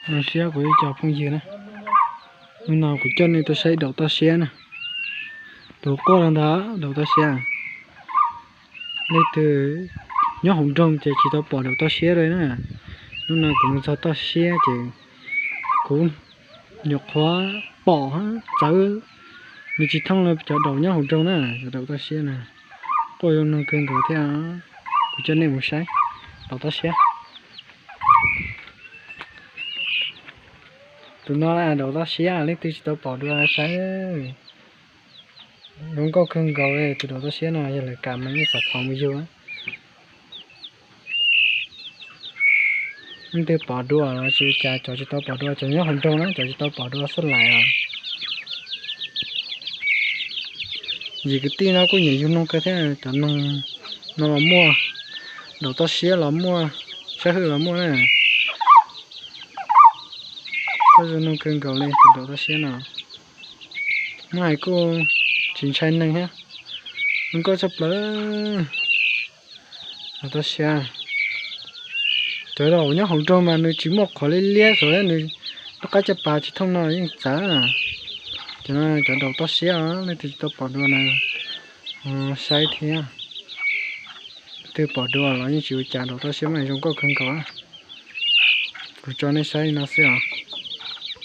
Zoo siab kuv ib co phooj ywg na, hnub no kuv coj nej tuaj saib daus toj siab na. Tus quaj rau ntawd daus toj siab. Leej twg nyob hauv nroog ces tsis tau pom daus toj siab li na. Hnub no kuv mus txog toj siab ces kuv nyuam qhuav pom txawv, nws tsis thooj li cov daus nyob hauv nroog na, cov daus toj siab na. Quaj zoo mloog kawg nkaus thiab. Kuv coj nej mus saib daus toj siab. Tus no daus toj siab, leej twg tsis tau pom dua saib. Zoo nkauj kawg nkaus li, tus daus toj siab no yog lawv kam mas yeej xav thov mus yug. Leej twg pom dua los tsis ua cas, cov tsis tau pom dua, cov nyob hauv nroog na, cov tsis tau pom dua xub laim os. Yim kwv tij no kuj nyiam yug noog kawg thiab, cov noog no los muaj, daus toj siab los muaj, sab hwj los muaj na. Kuj zoo noog kawg nkaus li tus daus toj siab no. Muab hais kuj tsis ntshai neeg thiab, zoo nkauj tshaj plaws. Daus toj siab, cov daus nyob hauv nroog mas nws tsis muaj qhov liab liab xwb, nws lub qab caj pas tsis thooj no yeej txawv. Cov no cov daus toj siab, leej twg tsis tau pom dua na, saib thiab. Leej twg pom dua los yeej tsis ua cas, daus toj siab mas zoo nkauj kawg nkaus. Kuv tso nej saib li no xwb os.